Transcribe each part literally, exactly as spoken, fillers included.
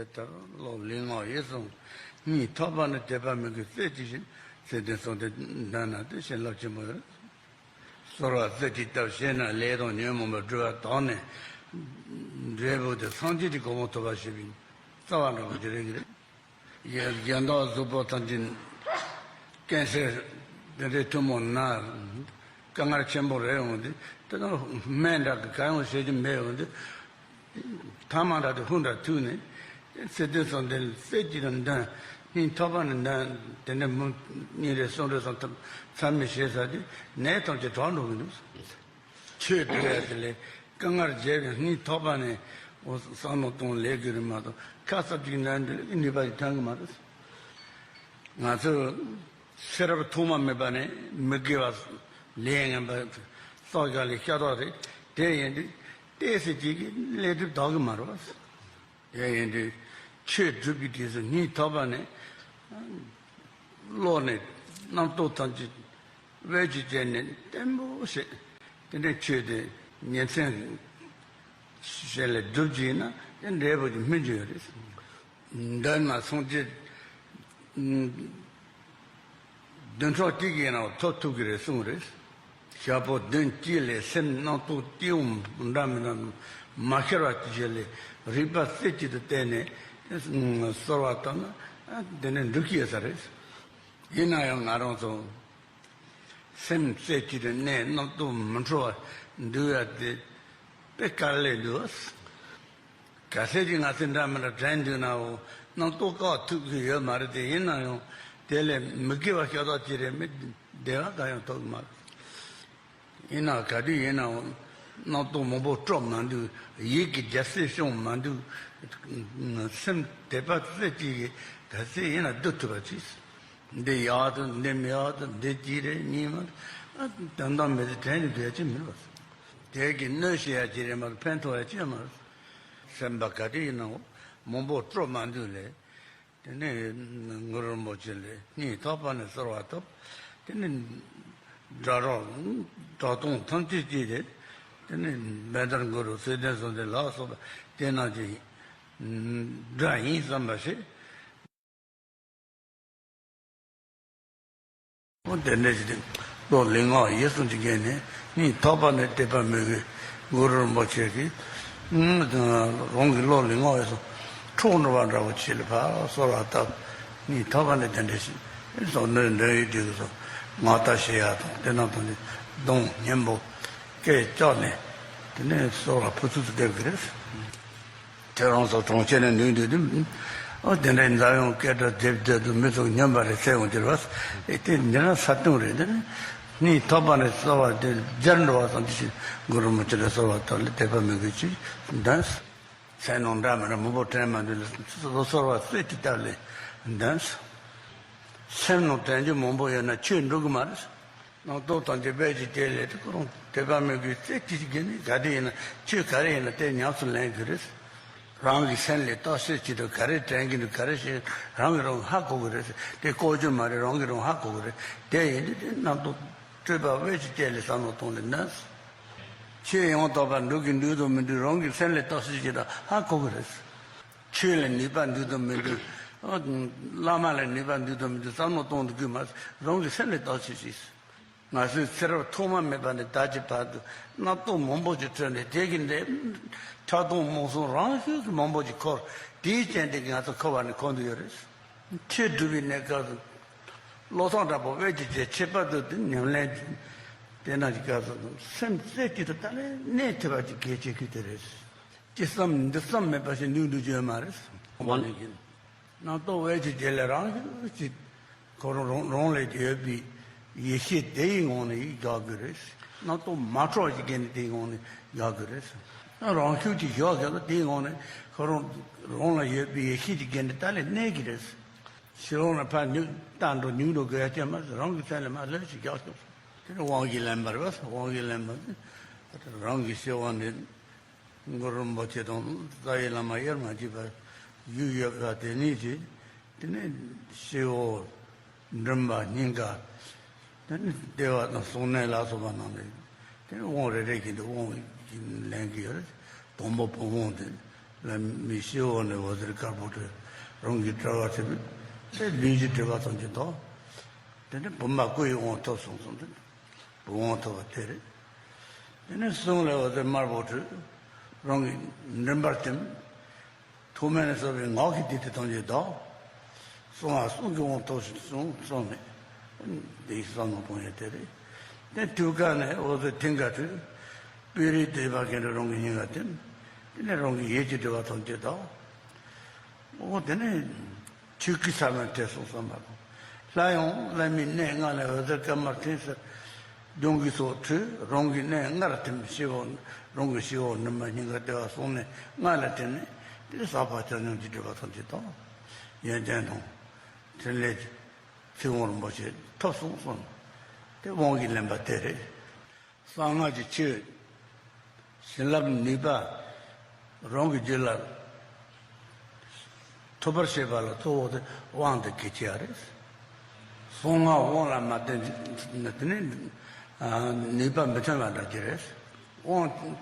ལྟར་བློ་ལུས་ངག་ཡིད་གསུམ་གཉིས་ཐོབ་པ་ནི་དད་པ་མོས་གུས་རྩེ་གཅིག་བཞིན་ཚེ་འདི་སོང་སྟེ་འདོད་ན་དེ་བྱིན་རླབས་ཆེན་པོ་ཡོད། གསོལ་བ་རྩེ་གཅིག་བཏབ་བྱས་ན་ལས་དང་ཉོན་མོངས་པའི་སྒྲིབ་པ་དག་ནས་འབྲས་བུ་དེ་སངས་རྒྱས་ཀྱི་གོ་འཕང་ཐོབ་པར་བྱེད་པའི་རྩ་བ་འདྲ་བོ་དེ་རེད་ཀྱི་རེད། ཡང་གཞན་དག་གཟུགས་པོ་ཐམས་ཅད་ཀན་སར་དེ་འདྲའི་ཐུན་མོང་ན་དཀའ་ངལ་ཆེན་པོ་རེད་འོང་དུས་དེ་དང་སྨན་འདྲ་གི་ག་ཡང་བྱེད་རྒྱུ་མེད་འོང་དུས། ཐ་མ་འདྲ་དེ་ཧུན་འདྲ་ཐུག་ནས་ཚེ་འདི་སོང་སྟེ་རྩེ་གཅིག་ཏུ་འདོན། སྙིང་ཐག་པ་ནས་འདོན། དེ་འདྲ་མི་གཉིས་རེ་གསུམ་རེ་སོང་ཐབས་ཚར་མི་བྱེད་ས་དེ་ནད་ཐམས་ཅད་དྲག་འགྲོ་གི་འདུག་ཆོས་སྒྲུབ་ཡ་དེ་ལས་དཀའ་ངལ་བརྗེད་པའི་སྙིང་ཐག་པ་ནས་བསམ་བློ་གཏོང་ལས་དགོས་རེད་མ་གཏོགས་ཁ་གསབ་ཅིག་ན་འདི་ནུས་པ་ཞིག་ཐོན་གི་མ་རེད། ང་ཚོས་ཤེས་རབ་ཐོག་མ་མེད་པ་ནས་མི་དགེ་བ་ལས་ངན་པ་བསགས་བཞག་ལས་ཤ་སྟག་རེད། དེ་ཡིན་དུས་ཏོག་ཙམ་ཅིག་གིས་ལས་སྒྲིབ་དག་གི་མ་རེད་བ། དེ་ཡིན་དུས་ཆོས་སྒྲུབ་པའི་དུས་སུ་སྙིང་ཐག་པ་ནས་བློ་ནས་རྣམ་རྟོག་ཐམས་ཅད་བེད་སྤྱོད་བྱས་ནས་བརྟན་པོ་བྱས། དེ་འདྲའི་ཆོས་དེ་ཉིན་མཚན་བྱས་ལས་སྒྲུབ་ཀྱི་ཡིན་ན་དེ་འབྲས་བུ་དེ་སྨིན་གྱི་ཡོད་རེད། འདོན་ན་སངས་རྒྱས་བདུན་ཕྲག་གཅིག་གི་ནང་ཐོབ་ཐུབ་ཀྱི་རེད་གསུངས་རེད། ཞག་པོ་བདུན་གཅིག་ལས་སེམས་རྣམ་རྟོག་སྐྱེ་བོ་འདྲ་མི་འདྲ་མ་ཤར་བ་ཅིག་བྱས་ལས་རིག་པ་རྩེ་གཅིག་ཏུ་བསྟན་ནས་གསོལ་བ་བཏབ་ན་དེ་ནས་འགྲུབ་ཀྱི་ཡོད་ས་རེད། ཡིན་ན་ཡང་ང་རང་ཚོ་སེམས་རྩེ་གཅིག་ཏུ་གནས་རྣམ་རྟོག་མི་འཕྲོ་བར་འདུག་ཡ་དེ་དཔེ་དཀའ་ལས་འདུག་གལ་སྲིད་ཀྱི་ང་ཚོས་འདྲ་མི་འདྲ་དྲན་འདུག་ནའོ། རྣམ་རྟོག་བཀག་ཐུབ་ཀྱི་ཡོད་མ་རེད་དེ། ཡིན་ན་ཡང་དེ་ལས་མི་དགེ་བ་ཤ་སྟག་ཅིག་རེད་མི་བདེ་བ་གང་ཡང་ཐོབ་ཀྱི་མ་རེད། ཡིན་ན་ག་དུས་ཡིན་ནའང་རྣམ་རྟོག་མང་པོ་སྤྲོ་མ་འདུག་ཡིད་ཀྱི་རྒྱལ་སྲིད་སྐྱོང་མ་འདུག་སེམས་དད་པ་རྩེ་གཅིག་གིས་ག་ཚད་ཡིན་ན་སྡུད་ཐུབ་པ་ཅིག་འདི་ཡག་ཏུ་འདི་མི་ཡག་ཏུ་འདི་གཅིག་རེད་གཉིས་མ་རེད། དོན་དག་མི་རེད་དྲན་ནས་སྡོད་ཀྱི་མིན་པ། དེ་གི་གནོད་བྱེད་ཡ་ཅིག་རེད་མ་གཏོགས་ཕན་ཐོགས་ཡ་ཅིག་མ་རེད། སེམས་པ་ག་དུས་ཡིན་ནའང་མང་པོ་སྤྲོ་མ་འདུག་ལས། དེ་ནས་གུ་རུ་རིན་པོ་ཆེ་ལས་སྙིང་ཐག་པ་ནས་གསོལ་བ་བཏབ། དེ་ནས་སྒྲ་རོག་སྒྲ་གདངས་ཐམས་ཅད་ཀྱིས་དེ། དེ་ནས་བཻ་ཌཱུརྱ་གུ་རུ་ཚུལ་ལྡན་བཟང་པོ་ལ་སོགས་པ་དེ་རྣམས་ཀྱིས་སྒྲ་ཡིན་བསམ་པ་ཞིག་འོ་དེ་འདྲ་ཞིག་དེ་བློ་ལུས་ངག་ཡིད་གསུམ་གྱི་སྒོ་ནས་སྙིང་ཐག་པ་ནས་དད་པ་མོས་གུས་གུ་རུ་རིན་པོ་ཆེ་གིས་རང་གི་བློ་ལུས་ངག་ཡིད་གསུམ་འཕྲོག་འགྲོ་བ་འདྲ་བོ་ཆེ་ལ་ཕར་གསོལ་བ་བཏབ། སྙིང་ཐག་པ་ནས་དེ་འདྲ་ཞིག་སོགས་ནས་འདོན་ཡོད་དུས་སུ་ངག་བཏབ་བྱེད་ཡ་དང་དེ་རྣམས་དང་ནི་གདངས་སྙན་པོ་སྐད་བཅག་ནས་དེ་ནས་གསོལ་བ་ཕུར་ཚུགས་སུ་འདེབས་ཀྱི་རེད། ཁྱེད་རང་ཚོ་གྲོང་ཁྱེར་ནས་འདུག་འདུག་དུས། ཨོ་དེ་འདྲའི་འཛམ་གླིང་སྐད་གྲགས་རྒྱས་བསྡད་དུ་མི་ཚོ་སྨྱོན་པ་རེད་ཟེར་འོང་གྱུར་བ། ཨེ་དེ་འདི་ན་ས་སྟོང་རེད་དེ་ནི། སྙིང་ཐག་པ་ནས་གསོལ་བ་དེ་སྦྱར་འགྲོ་བ་ཙམ་དུ་ཞིག་གུ་རུ་རིན་པོ་ཆེ་ལ་གསོལ་བ་བཏབ་ལས་དད་པ་མོས་གུས་ཅིག་འདོན། སེམས་ནང་འདྲ་མི་འདྲ་མང་པོ་དྲན་མ་འདུག་ལས་གསོལ་བ་རྩེ་གཅིག་བཏབ་ལས་འདོན། སེམས་ནང་དྲན་རྒྱུ་མང་པོ་ཡོད་ན་ཆོས་འགྲུབ་གི་མ་རེད། རྣམ་རྟོག་དང་བཅས་པས་ཀྱི་དེ་ལས་དེ་ཁོ་རང་དད་པ་མོས་གུས་རྩེ་གཅིག་གིས་ནི་ག་དེ་ཡིན་ན་ཆོས་ག་རེ་ཡིན་ན་དེ་ཉམས་སུ་ལེན་དགོས་རེད། རང་གི་སེམས་ལས་བརྟག་ཞིབ་བྱེད་དུས་ག་རེ་དྲན་གྱི་འདུག་ག་རེ་བྱེད་རང་གིས་རང་ཧ་གོ་གི་རེད། དེ་ལྐོག་གྱུར་མ་རེད། རང་གིས་རང་ཧ་གོ་གི་རེད། དེ་ཡིན་དུས་དེ་རྣམ་རྟོག་སྤྲོས་པ་བས་ཀྱི་དེ་ལས་བསམ་བློ་གཏོང་ལས་ནས། ཆོས་ཡང་དག་པར་འགྲུབ་ཀྱི་འདུག་དང་མི་འདུག་རང་གི་སེམས་ལས་བརྟག་ཞིབ་བྱེད་དུས་ཧ་གོ་གི་རེད། ཆོས་ལ་ནུས་པ་འདུག་དང་མི་འདུག་བླ་མ་ལ་ནུས་པ་འདུག་དང་མི་འདུག་བསམ་བློ་གཏོང་དགོས་མ་རང་གི་སེམས་ལ་བརྟག་ཞིབ་བྱས། ང་ཚོའི་ཚེ་རབས་ཐོག་མ་མེད་པ་ནས་ད་ཀྱི་བར་དུ་རྣམ་རྟོག་མང་པོ་ཞིག་འཕྲོས་ནས་དེ་གི་འདྲའི་ཕྲག་དོག་རྨོངས་གསུམ་རང་ཤུགས་ཀྱིས་མང་པོ་ཞིག་འཁོར། དེའི་རྐྱེན་དེ་གིས་ང་ཚོ་འཁོར་བ་ནས་འཁོར་འདུག་ཡོད་རེད། ཆོས་སྒྲུབ་པའི་གནས་སྐབས་སུ་བློ་བཟང་གྲགས་པ་དབུས་ཀྱི་རྗེ་ཁྱད་པར་དུ་དེ་ཉམས་ལེན་དེ་ན་གི་སྐབས་སུ་སེམས་རྩེ་གཅིག་ཏུ་ད་ལས་གནས་ཐུབ་པ་ཅིག་གལ་ཆེ་གི་དེ་རེད། ཅི་བསམ་འདི་བསམ་མེད་པ་ཞིག་འདུག་འདུག་རྒྱུ་ཡོད་མ་རེད། འོ་ན་གི་རྣམ་རྟོག་དབུས་ཀྱི་རྗེ་ལས་རང་ཤུགས་ཀྱིས་ཁོ་རང་རང་རང་ལ་ཡོད་པའི་ཡེ་ཤེས་དེའི་ངང་ནས་ཡིད་དགའ་དགོས་རེད། རྣམ་རྟོག་མ་འཕྲོག་ཅིག་གི་ནི་དེའི་ངང་ནས་དགའ་དགོས་རེད། རང་ཤུགས་ཀྱིས་ཞོག་གི་ལ་དེའི་ངང་ནས་ཁོ་རང་རང་ལ་ཡོད་པའི་ཡེ་ཤེས་ཀྱི་རྒྱན་དེ་ད་ལས་གནས་ཀྱི་རེད། ཕྱི་ལོགས་ནས་ཕར་ཉུག་བལྟ་འགྲོ་ཉུག་འགྲོ་དགོས་ཡ་ཅན་མ་རེད། རང་གི་སེམས་ལ་མར་ལྷོད་ཅིག་རྒྱག་ཤོག་དེ་ནི་དབང་གིས་ལེན་པ་རེད་པ། དབང་གིས་ལེན་པ་ནི་རང་གི་སྐྱེ་བ་འདི་གུ་རུ་རིན་པོ་ཆེ་དང་རྩ་བའི་བླ་མ་དབྱེར་མ་མཆིས་པ་བཞུགས་ཡོད་པ་དེ་ཉིད་ཀྱིས། དེ་ནས་སྐྱེ་བོ་མགྲིན་པ་སྙིང་ག་དེ་ནས་བདེ་བ་དང་གསུང་གནས་ལ་སོགས་པ་རྣམས་ལས་དེ་ནས་དབང་རེ་རེ་བཞིན་དུ་དབང་ལེན་གྱི་ཡོད་རེད། དང་པོ་བུམ་དབང་དེ་ ལ་མི་ཤི་འོ་ནས་འོད་ཟེར་དཀར་པོ་འཕྲོས། རང་གི་དཔྲལ་བ་ཐིམ། དེ་ལུས་ཀྱི་དྲི་བ་ཐམས་ཅད་དག། དེ་ནས་བུམ་པ་སྐུ་ཡི་དབང་ཐོབ་སོང་ཙང་དེ་བུམ་དབང་ཐོབ་པ་དེ་རེད། དེ་ནས་གསུང་ལ་འོད་ཟེར་དམར་པོ་འཕྲོས། རང་གི་མགྲིན་པར་ཐིམ། ཐུགས་སྨོན་ལ་སོགས་པའི་ངག་གི་བདུད་རྩི་ཐམས་ཅད་དག། གསང་བ་གསུང་གི་དབང་ཐོབ་སོང་ཙང་ནས་དེའི་བསམ་མནོ་གཏོང་ཡས་དེ་རེད། དེ་ཐུགས་ཀ་ནས་འོད་ཟེར་མཐིང་ག་འཕྲོས། པུ་རིའི་བདེ་བ་གིན་རང་གི་སྙིང་ག་ཐིམ། དེ་ནས་རང་གི་ཡིད་ཀྱི་དྲི་བ་ཐམས་ཅད་དག། འོ་དེ་ནས་ཆོས་སྐུའི་ས་བོན་འཕྲོས་སོང་བསམ་པ་དང་། སླར་ཡང་བླ་མའི་གནས་ལྔ་ལ་འོད་ཟེར་དཀར་དམར་མཐིང་སེར་ལྗང་གུའི་ཚོགས་འཕྲོས། རང་གི་གནས་ལྔར་ཐིམ། སྤྱི་བོ། རང་གི་སྤྱི་བོ་མགྲིན་པ་སྙིང་ག་བདེ་བ་གསུང་ནས་ལྔ་ལ་ཐིམ་ནས་དེ་ཟག་པ་ཆ་མཉམ་གྱི་སྒྲིབ་པ་ཐམས་ཅད་དག། ཡོན་ཏན་དང་ཕྲིན་ལས་ཀྱི་ཚིག་དབང་རིན་པོ་ཆེ་ཐོབ་སོང་གསུངས། དེ་དབང་གིས་ལེན་པ་དེ་རེད། གསང་སྔགས་ཀྱི་ཆོས་བྱིན་རླབས་ནུས་པ་རང་གི་རྒྱུད་ལ་ཐོབ་པར་བྱེད་པ་ལ་གཙོ་བོ་དེ་དབང་དེ་གལ་ཆེ་བ་རེད། གསང་སྔགས་དབང་ལ་མ་བརྟེན་ན་དེ་ནི་ཨ་ནུས་པ་མི་ཐོན་པ་འདྲ་ཅིག་རེད། དབང་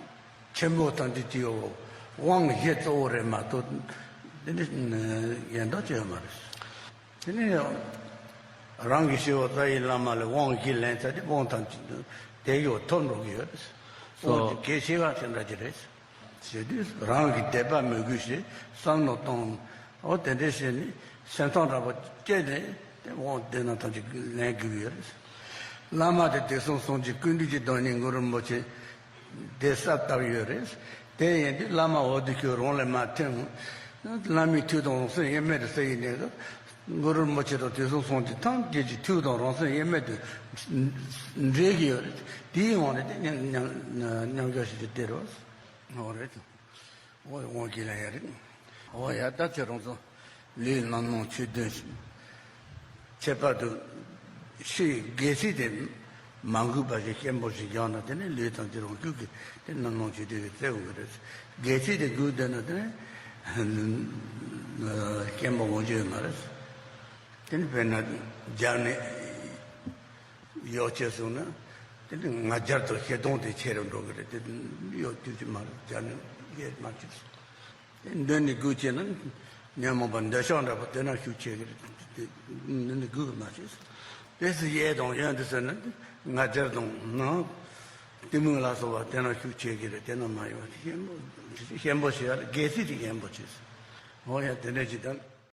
ཆེན་པོ་དང་དེ་ཅི་ཡོད། དབང་གཞི་གཙོ་བོ་རེད་མ་གཏོགས་དེ་ནི་གཞན་དག་ཅི་ཡོད་མ་རེད། དེ་ནས་རང་གི་སྤྱི་བོ་རྩ་བའི་བླ་མ་ལ་དབང་གིས་ལེན་ཚར་དུས་དབང་ཐམས་ཅད་དེ་ཡོད་ཐོབ་འགྲོ་གི་ཡོད། དབང་དེ་གལ་ཆེ་བ་དེ་འདྲ་ཅིག་རེད། ཞེས་དུས་རང་གི་དད་པ་མོས་གུས་ཞེས་བསམ་མནོ་གཏོང་། འོ་དེ་འདྲ་བྱས་ནས་སེམས་ཐག་རིང་པོ་བསྐྱེད་ནས་དེ་དབང་དེ་རྣམས་ཐམས་ཅད་ལེན་དགོས་ཀྱི་ཡོད། བླ་མ་དེ་དུས་གསུམ་ཟུང་འཇུག་ཀུན་འདུས་ཀྱི་བདག་ཉིད་གུ་རུ་རིན་པོ་ཆེ་དེ་གསལ་བཏབ་ཡོད་རེད། དེ་ཡིན་དུས་བླ་མ་འོ་དེ་ཁྱོད་རང་ལ་མ་ཐོན། བླ་མའི་ཐུགས་དང་རང་སེམས་དབྱེར་མེད་དུ་གསལ་ཡི་ནས། གུ་རུ་རིན་པོ་ཆེ་དང་དུས་གསུམ་ཟུང་འཇུག་ཐམས་ཅད་ཀྱི་ཐུགས་དང་རང་སེམས་དབྱེར་མེད་དུ་འདྲེས་ཀྱི་ཡོད་རེད། དེའི་དབང་ལ་དེ་མཉམ་མཉམ་མཉམ་སྦྱོར་བྱེད་ཀྱི་དེ་རེད། འོ་རེད། འོ་དབང་གིས་ལེན་ཡ་རེད། འོ་ཡ་ད་ཁྱེད་རང་ཚོ་ལུས་རྣམ་སྣང་ཆོས་བདུན་ཁྱད་པར་དུ་ཕྱིའི་སྒལ་ཚིགས་དེ་མ་འགུལ་པ་ཞིག་སྐྱེན་པོ་ཞིག་བཞག་ན་དེ་ནི་ལུས་དང་དེ་རང་རྒྱུད་ཀྱི་དེ་རྣམ་སྣང་ཆོས་བདུན་གྱིས་བཙལ་དགོས་ཀྱི་རེད། སྒལ་ཚིགས་དེ་འགུལ་བསྡད་ན་དེ་ནི་སྐྱེན་པོ་འོང་རྒྱུ་ཡོད་མ་རེད། དེ་ནི་དཔེར་ན་སྦྱར་ནས་གཡོག་བྱས་སོང་ན་དེ་ནི་ང་རྒྱལ་དང་ཞེ་སྡང་དེ་ཆེ་རུ་འགྲོ་གི་རེད། དེ་གཡོག་དུས་ཀྱི་མ་རེད། སྦྱར་ནས་གཡོག་མ་བྱེད། དེ་མདུན་ནས་སྒུག་བྱས་ན་ཉོན་མོངས་པ་འདོད་ཆགས་འདྲ་པོ་དེ་ན་ཤུགས་ཆེ་གི་རེད། དེ་མདུན་ནས་སྒུག་གི་མ་བྱེད། དེ་སུ་གཡས་དང་གཡོན་དུ་ཟེར་ན་ང་རྒྱལ་དང་ནང་གཏི་མུག་ལ་སོགས་པ་དེ་ན་ཤུགས་ཆེ་གི་རེད། དེ་ན་མ་ཡོང་བ་ཞན་པོ་ཞན་པོ་ཞིག་ཡ་རེད། སྒལ་ཚིགས་དེ་ཞན་པོ་བྱེད། འོ་ཡ་དེ་འདྲ་ཞིག་དང་།